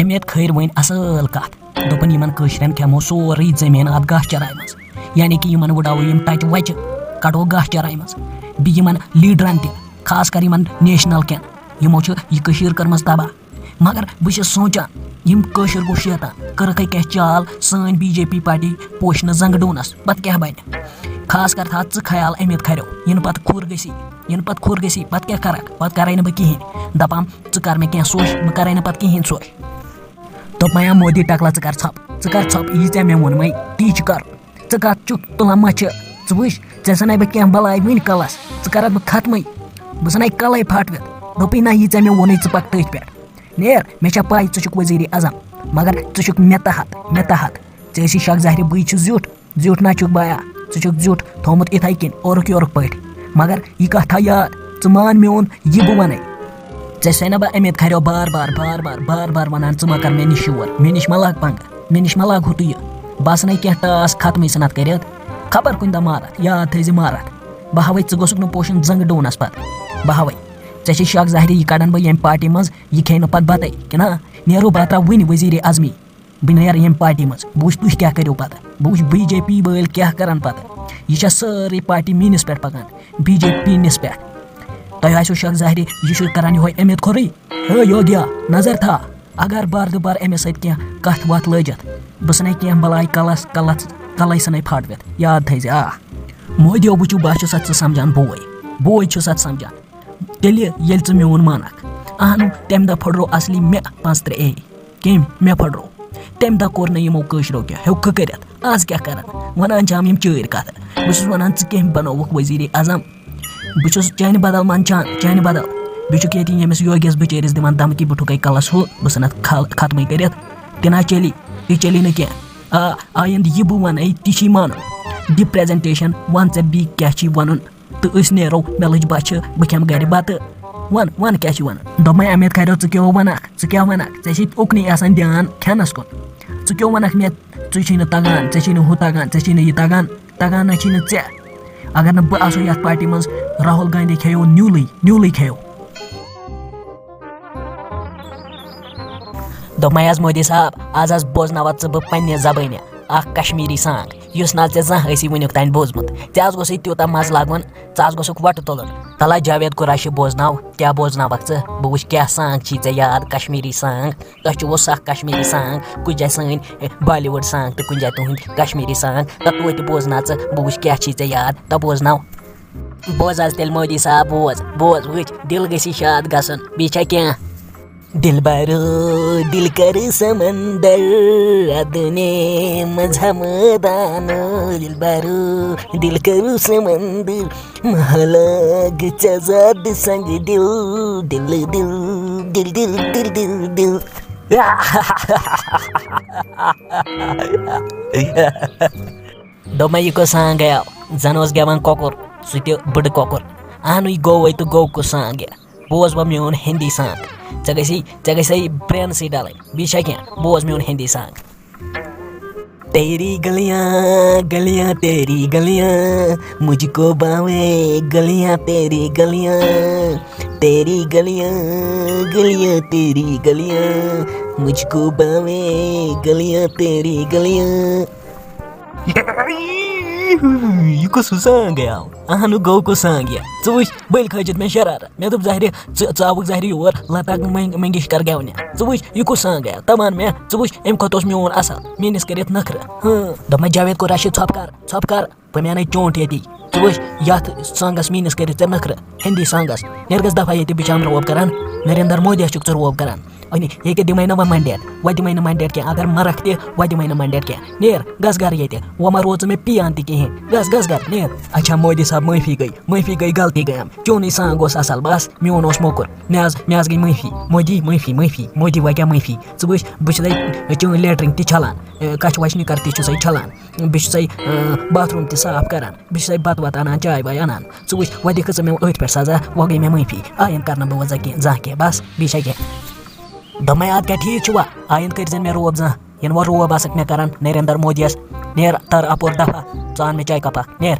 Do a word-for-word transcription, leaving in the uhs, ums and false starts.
مےٚ کھٲرۍ وۄنۍ اَصٕل کَتھ۔ دوٚپُن، یِمَن کٲشرٮ۪ن کھٮ۪مو سورُے زٔمیٖن اَتھ گاسہٕ چَراے منٛز، یعنی کہِ یِمَن وٕڈاوو یِم ٹَچہِ وَچہِ، کَڑو گاسہٕ چَراے منٛز۔ بیٚیہِ یِمَن لیٖڈرَن تہِ، خاص کر یِمَن نیشنَل کٮ۪ن، یِمو چھِ یہِ کٔشیٖر کٔرمٕژ تباہ۔ مگر بہٕ چھُس سونٛچان، یِم کٲشِر گوٚو شیطان، کٔرٕکھ کیٛاہ چال سٲنۍ بی جے پی پارٹی پوشنہٕ زنٛگہٕ ڈوٗنَس، پَتہٕ کیٛاہ بَنہِ؟ خاص کر تھاو ژٕ خیال اَمِت کھرٮ۪و، یِنہٕ پَتہٕ کھُر گٔژھی، یِنہٕ پَتہٕ کھُر گٔژھی، پَتہٕ کیٛاہ کَرَکھ؟ پَتہٕ کَرَے نہٕ بہٕ کِہیٖنۍ۔ دَپان، ژٕ کَر مےٚ کینٛہہ سوٚچھ، بہٕ کَرَے نہٕ پَتہٕ کِہیٖنۍ سوٚچھ۔ دوٚپمَے، مودی ٹکلا، ژٕ کر ژھۄپ، ژٕ کر ژھۄپ، یہِ ژےٚ مےٚ ووٚنمَے، تی چھُ کر۔ ژٕ کتھ چھُکھ تُلان مَچھِ؟ ژٕ وٕچھ، ژےٚ زَنَے بہٕ کینٛہہ بَلاے وٕنۍ کَلَس، ژٕ کَرَتھ بہٕ ختمٕے۔ بہٕ زَنَے کَلَے پھاٹوِتھ۔ دوٚپُے، نہ، یہِ ژےٚ مےٚ ووٚنُے، ژٕ پَکھ تٔتھۍ پٮ۪ٹھ۔ نیر، مےٚ چھےٚ پَے، ژٕ چھُکھ وزیٖرِ اعظم، مگر ژٕ چھُکھ مےٚ تحت، مےٚ تحت۔ ژےٚ ٲسی شک ظاہری، بٕے چھُس زیُٹھ، زیُٹھ نہ چھُکھ بایا، ژٕ چھُکھ زیُٹھ تھوٚمُت اِتھَے کٔنۍ اورُک یورُک پٲٹھۍ۔ مگر یہِ کَتھ تھاو یاد، ژٕ مان میون، یہِ بہٕ وَنَے۔ ژےٚ چھُسَے نہ بہٕ اَمِت کھرٮ۪و بار بار، بار بار، بار بار وَنان، ژٕ مہ کَر مےٚ نِش شور، مےٚ نِش مہ لاگ پنٛگہٕ، مےٚ نِش مہ لاگ ہُہ تہٕ یہِ۔ بہٕ آسَنَے کینٛہہ ٹاس ختمٕے ژھٕنَتھ کٔرِتھ، خبر کُنہِ دۄہ مارَتھ، یاد تھٲیزِ مارَتھ۔ بہٕ ہاوَے، ژٕ گوٚژھُکھ نہٕ پوشُن زنٛگہٕ ڈوٗنَس پَتہٕ۔ بہٕ ہاوَے، ژےٚ چھے شک ظاہری، یہِ کَڑَن بہٕ ییٚمہِ پارٹی منٛز، یہِ کھیٚیہِ نہٕ پَتہٕ بَتَے، کِنہٕ نا؟ نیرو، بہٕ ترٛاو وٕنہِ وزیٖرِ اعظمی۔ بہٕ نیرٕ ییٚمہِ پارٹی منٛز، بہٕ وٕچھٕ تُہۍ کیٛاہ کٔرِو پَتہٕ، بہٕ وٕچھٕ بی جے پی وٲلۍ کیٛاہ کَرَن پَتہٕ۔ یہِ چھےٚ سٲرٕے پارٹی میٛٲنِس پٮ۪ٹھ پَکان، بی جے پی نِس پٮ۪ٹھ۔ تۄہہِ آسیو شک ظاہری، یہِ چھُ کَران یِہوٚے اَمِت کھوٚرٕے۔ ہے یوگیا، نظر تھاو، اگر بار دُبار أمِس سۭتۍ کینٛہہ کَتھ وَتھ لٲجِتھ، بہٕ ژھٕنے کینٛہہ بَلاے کَلَس، کَلَس، کَلَے ژھٕنے پھاٹوِتھ۔ یاد تھٲیزِ، آ، مودیو وٕچھِو، بہٕ ہا چھُس اَتھ ژٕ سَمجھان بوے، بوے چھُس اَتھ سَمجھان۔ تیٚلہِ ییٚلہِ ژٕ میون مانَکھ۔ اہنُو، تَمہِ دۄہ پھٕٹرو اصلی مےٚ پانٛژھ ترٛےٚ اے۔ کٔمۍ؟ مےٚ پھٕٹرو۔ تَمہِ دۄہ کوٚر نہٕ یِمو کٲشرو کینٛہہ۔ ہیوٚکھ کٔرِتھ۔ آز کیٛاہ کَرَن؟ وَنان چھِ یِم چٲرۍ کَتھٕ۔ بہٕ چھُس وَنان، ژٕ کٔمۍ بَنووُکھ وزیٖرِ اعظم؟ بہٕ چھُس چانہِ بدل منٛدچھان، چانہِ بدل۔ بیٚیہِ چھُکھ ییٚتہِ ییٚمِس یوگیَس بِچٲرِس دِوان دھمکی، بہٕ ٹھُکَے کَلَس ہُہ، بہٕ ژھٕنَتھ کھل-، ختمٕے کٔرِتھ۔ تہِ نہ چلی، تہِ چلی نہٕ کینٛہہ۔ آ، آیِندٕ یہِ بہٕ وَنَے، تہِ چھی مانُن۔ دِ presentation، وَن ژےٚ بیٚیہِ کیٛاہ چھی وَنُن۔ تہٕ أسۍ نیرو، مےٚ لٔج بۄچھِ، بہٕ کھٮ۪مہٕ گرِ بَتہٕ۔ وَن، وَن کیٛاہ چھِ وَنان؟ دوٚپمَے، اَمِت کھرٮ۪و، ژٕ کیٛاہ وَنَکھ؟ ژٕ کیٛاہ وَنَکھ؟ ژےٚ چھے اُکنُے آسان دیان کھٮ۪نَس کُن۔ ژٕ کیٛاہ وَنَکھ مےٚ؟ ژٕ چھے نہٕ تَگان، ژےٚ چھے نہٕ یہِ تَگان، تَگان نہ چھے نہٕ ژےٚ۔ اگر نہٕ بہٕ آسو یَتھ پارٹی منٛز، راہُل گاندھی کھیٚیو نیوٗلٕے، نیوٗلٕے کھیٚیو۔ دوٚپمَے حظ، مودی صاحب، آز حظ بوزناوَتھ ژٕ بہٕ پنٛنہِ زبٲنہِ اَکھ کشمیٖری song، یُس نہ ژےٚ زانٛہہ ٲسی وٕنیُک تام بوٗزمُت۔ ژےٚ حظ گوٚژھُے تیوٗتاہ مَزٕ لَگُن، ژٕ حظ گوٚژھُکھ وۄٹہٕ تُلُن۔ تَلہ جاوید قریشی بوزناو، کیٛاہ بوزناوَکھ ژٕ؟ بہٕ وٕچھِ کیٛاہ song چھی ژےٚ یاد، کشمیٖری song۔ تۄہہِ چھُو سَکھ کشمیٖری song، کُنہِ جایہِ سٲنۍ، اے، Bollywood song تہٕ کُنہِ جایہِ تُہٕنٛدۍ کشمیٖری song۔ تہٕ توتہِ بوزناو ژٕ، بہٕ وٕچھِ کیٛاہ چھی ژےٚ یاد، تہٕ بوزناو۔ بوز حظ تیٚلہِ مودی صاحب، بوز، بوز، وٕچھ، دِل گژھِ شاد گژھُن۔ بیٚیہِ چھا کینٛہہ؟ دِلبرو، دِل کَرٕ سمندر، اَدٕ نے منٛز ہمدانو۔ دِلبرو، دِل کَرٕ سمندر، محلہ گژھِ آزاد سنگ دِل، دِل، دِل، دِل، دِل، دِل، دِل، دِل۔ دوٚپمَے، یہِ کۄس song آو؟ زَن اوس گٮ۪وان کۄکُر، سُہ تہِ بٕڈٕ کۄکُر۔ اہنُے گوٚوَے تہٕ گوٚو کُس song یہِ؟ بوز وۄنۍ میون ہِندی song۔ ژےٚ گژھی، ژےٚ گژھِ brain سٕے ڈَلٕنۍ۔ بیٚیہِ چھا کینٛہہ؟ بوز میون ہِندی song۔ تیری گلیاں، گلیاں تیری گلیاں، مجھ کو باوے گلیاں تیری گلیاں، تیری گلیاں، گلیاں تیری گلیاں، مجھ کو باوے گلیاں تیری گلیاں۔ یہِ کُس song آو؟ اہنُو گوٚو کُس song یہِ؟ ژٕ وٕچھ، بٔلۍ کھٲجِتھ مےٚ شرارت۔ مےٚ دوٚپ، ظاہرِ، ژٕ، ژٕ آوُکھ ظاہرِ یور لتا منگ-، منگیشکر گٮ۪ونہِ۔ ژٕ وٕچھ، یہِ کُس song آو؟ تَمن مےٚ، ژٕ وٕچھ، اَمہِ کھۄتہٕ اوس میون اصل۔ میٲنِس کٔرِتھ نخرٕ۔ ہاں۔ دوٚپمَے، جاوید قریشی، ژھۄپ کر، ژھۄپ کر۔ بہٕ مینَے چونٛٹھ ییٚتی۔ ژٕ وٕچھ، یَتھ songس میٲنِس کٔرِتھ ژےٚ نخرٕ۔ ہِندی songس۔ نیر گژھ دفعہ ییٚتہِ، بہٕ چھُس روب کران۔ نریندر مودیَس چھُکھ ژٕ روب کران۔ وۄنۍ ییٚکیٛاہ دِمَے نہٕ وۄنۍ mandate، وۄنۍ دِمَے نہٕ mandate کینٛہہ۔ اگر مَرَکھ تہِ، وۄنۍ دِمَے نہٕ mandate کینٛہہ۔ نیر، گژھ گرٕ ییٚتہِ۔ وۄنۍ ما روٗد ژٕ مےٚ پیان تہِ کِہیٖنۍ۔ گژھ، گژھ گرٕ، نیر۔ اچھا، مودی صاحب، معٲفی گٔے، معٲفی گٔے، غلطی گٔیَم۔ چونُے song اوس اصل، بس، میون اوس موٚکُر۔ مےٚ حظ، مےٚ حظ گٔے معٲفی۔ مودی، معٲفی، معٲفی۔ مودی، وۄنۍ کیٛاہ معٲفی؟ ژٕ وٕچھ، بہٕ چھُسَے چٲنۍ لیٹرِنگ تہِ چھلان، اے، کَچھہِ وَچھہِ نِکَر تہِ چھُسَے چھلان۔ بہٕ چھُسَے، اے، باتھ روٗم تہِ صاف کران۔ بہٕ چھُسَے بَتہٕ وَتہٕ اَنان، چاے واے اَنان۔ ژٕ وٕچھ، وۄنۍ دِکھ ژٕ مےٚ أتھۍ پٮ۪ٹھ سزا، وۄنۍ گٔے مےٚ معٲفی۔ آیِنٛدٕ کَرٕ نہٕ بہٕ وۄنۍ زَن کینٛہہ، زانٛہہ کینٛہہ، بَس، بیٚیہِ چھا کینٛہہ؟ دوٚپمَے، اَدٕ کیٛاہ ٹھیٖک چھُ وۄنۍ؟ آیِنٛدٕ کٔرۍ زٮ۪ن مےٚ روب زانٛہہ۔ یِنہٕ وۄنۍ روب آسَکھ مےٚ کَران نریندر مودیَس، نیر تَر اَپور دَفعہ، ژٕ اَن مےٚ چاے کَپ اَکھ، نیر۔